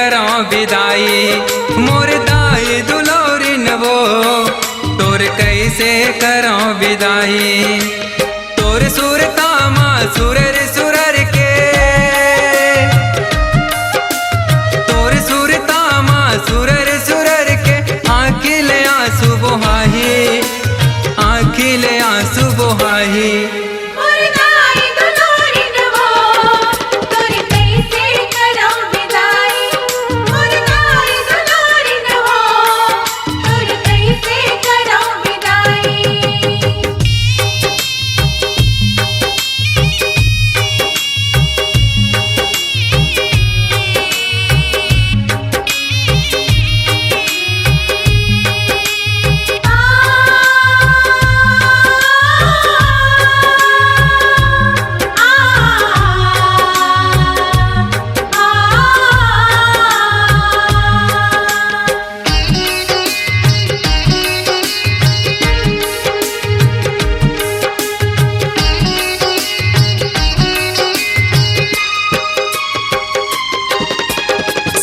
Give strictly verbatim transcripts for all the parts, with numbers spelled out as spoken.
करौं बिदाई, मोर दाई दुलौरिन वो, तोर कइसे करौं बिदाई। तोर सुरता मा सुरर सुरर के, तोर सुरता मा सुरर सुरर के, आँखी ले आँसू बोहाही, आँखी ले आँसू बोहाही। मोर दाई दुलौरिन वो, तोर कइसे करौं बिदाई। मोर दाई दुलौरिन वो, तोर कइसे करौं बिदाई।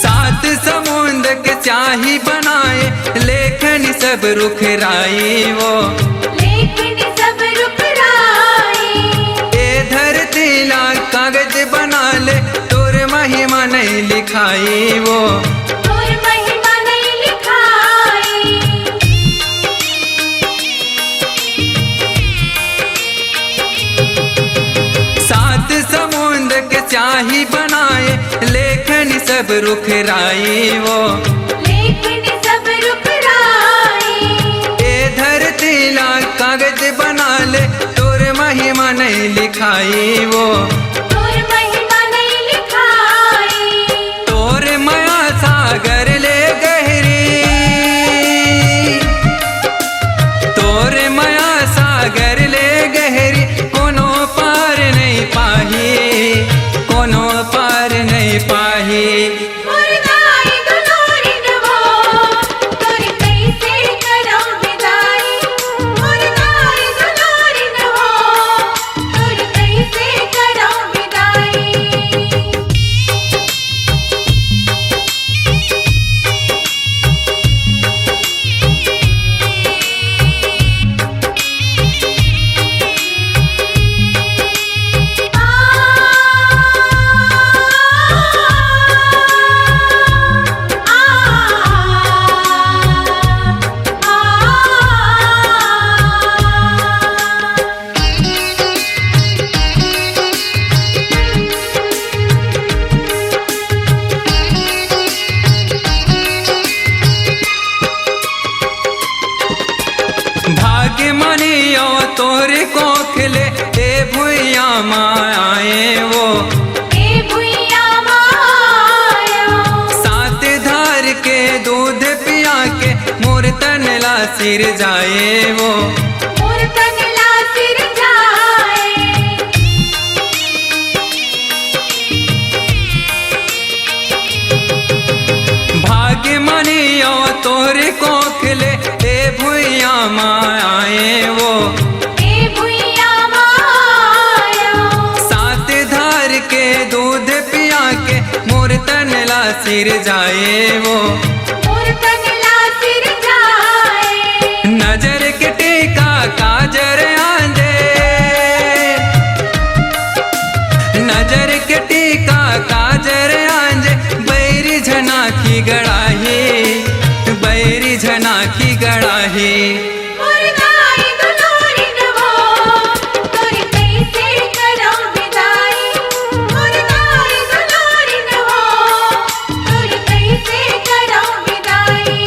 सात समुंद के स्याही बनाए, लेखन सब रुख राई वो। लेखन सब रुख राई। ए धरती ला कागज बना ले, तोर महिमा नइ लिखाई वो। तोर महिमा नइ लिखाई। सात समुंद के स्याही बनाए, लेखन सब रुख राई वो। लेखन सब रुख राई। ए धरती ला कागज बना ले, तोर महिमा नइ लिखाई वो। तोर महिमा नइ लिखाई। तोर मया सागर ले गहरी, तोर मया सागर ले गहरी, कोनो पार नइ पाही, कोनो पार नइ पाही। मोर दाई दुलौरिन वो, तोर कइसे करौं बिदाई। मोर दाई दुलौरिन वो, तोर कइसे करौं बिदाई। भाग्य मानियो तोर कोख ले, ए भुइया मा आए वो। ए भुइया मा आयो। सात धार के दूध पिया के, मोर तन ला सिरजाए वो। मोर तन ला सिरजाए। भाग्य मानियो तोर कोख ले, ए भुइया मा आए वो। ए भुइया मा आयो। सात धार के दूध पिया के, मोर तन ला सिरजाए वो। मोर तन ला सिरजाए। नजर के टीका काजर आंजे, नजर के टीका काजर आंजे, बैरी झन आँखी गड़ाही, बैरी झन आँखी गड़ाही। मोर दाई दुलौरिन वो, तोर कइसे करौं बिदाई। मोर दाई दुलौरिन वो, तोर कइसे करौं बिदाई।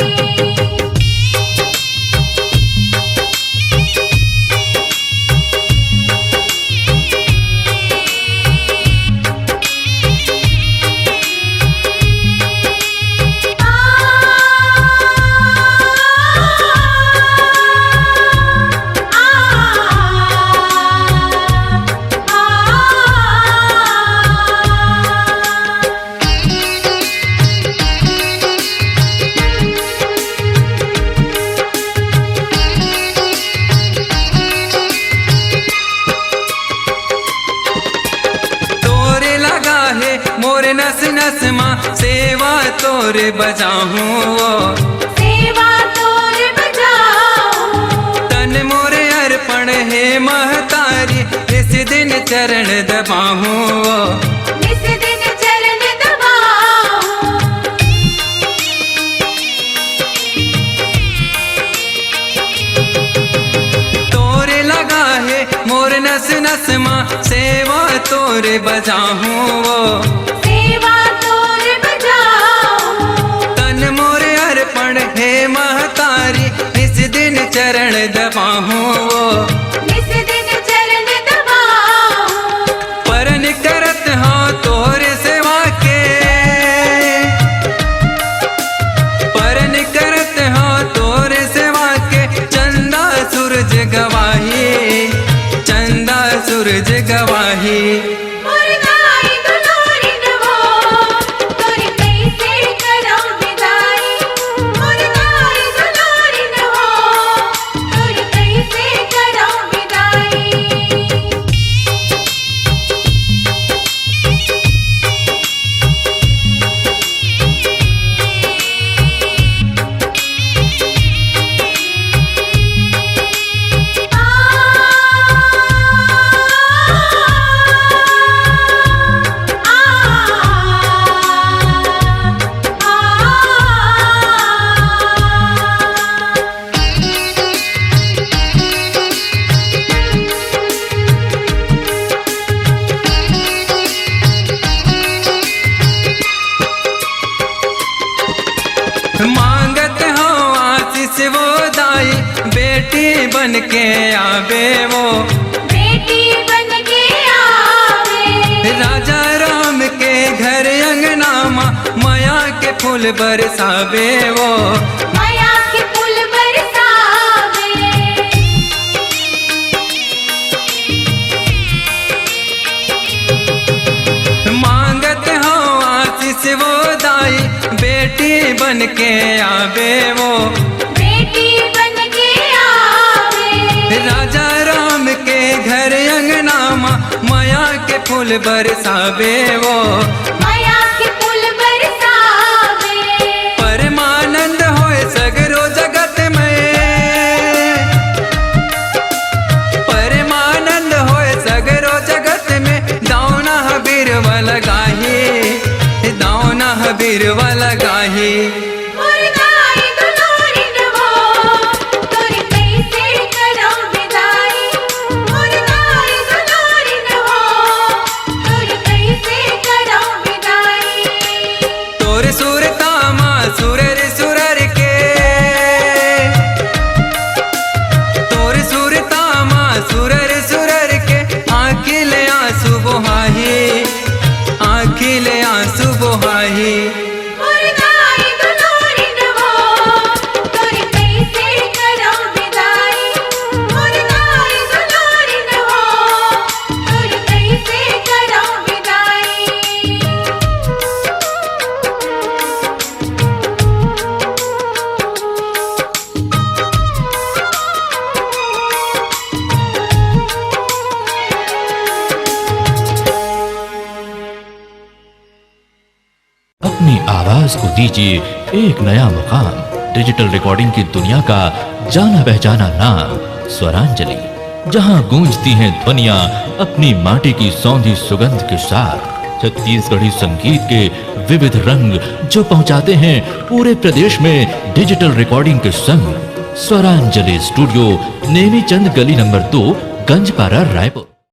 तोरे लगा हे मोर नस नस मा, सेवा तोर बजाहूँ वो, सेवा तोर बजाहूँ। तन मोर अर्पण हे महतारी, निस दिन चरण दबाहूँ वो, निस दिन चरण दबाहूँ। तोर लगा हे मोर नस नस मा, सेवा तोर बजाहूँ वो, सेवा तोर बजाहूँ। तन मोर अर्पण हे महतारी, निस दिन चरण दबाहूँ वो, निस दिन चरण दबाहूँ। परन करत हँव तोर सेवा के, परन करत हँव तोर सेवा के, चंदा सूरज गवाही, चंदा सूरज गवाही। मोर दाई दुलारिन हो, तोर कइसे करँव बिदाई। मोर दाई दुलारिन हो, तोर कइसे करँव बिदाई। मांगत हँव आशीष वो दाई, बेटी बन के आवे वो, बेटी बन के आवे। राजा राम के घर अंगना मा, मया के फूल बरसावे वो, मया के फूल बरसावे। मांगत हँव आशीष वो दाई, बेटी बन के आवे वो, बेटी बन के आवे। राजा राम के घर अंगना मा, मया के फूल बरसावे वो, मया के फूल बरसावे। परमानंद होय सगरो जगत में, परमानंद होय सगरो जगत में, दाँव न ह बिरवा लगाही, दाँव न ह बिरवा लगाही। मोर दाई दुलारिन हो, तोर कइसे करँव बिदाई। मोर दाई दुलारिन हो, तोर कइसे करँव बिदाई। तोर सुरता मा सुरर सुरर के, तोर सुरता मा सुरर सुरर के, आँखी ले आँसू बोहाही, आँखी ले आँसू बोहाही। मोर दाई दुलारिन हो, तोर कइसे करँव बिदाई। मोर दाई दुलारिन हो, तोर कइसे करँव बिदाई। अपनी आवाज को दीजिए एक नया मुकाम। डिजिटल रिकॉर्डिंग की दुनिया का जाना पहचाना नाम स्वरांजलि, जहां गूंजती हैं ध्वनियां अपनी माटी की सौंधी सुगंध के साथ। छत्तीसगढ़ी संगीत के विविध रंग जो पहुंचाते हैं पूरे प्रदेश में डिजिटल रिकॉर्डिंग के संग। स्वरांजलि स्टूडियो, नेमीचंद गली नंबर दो, गंजपारा, रायपुर।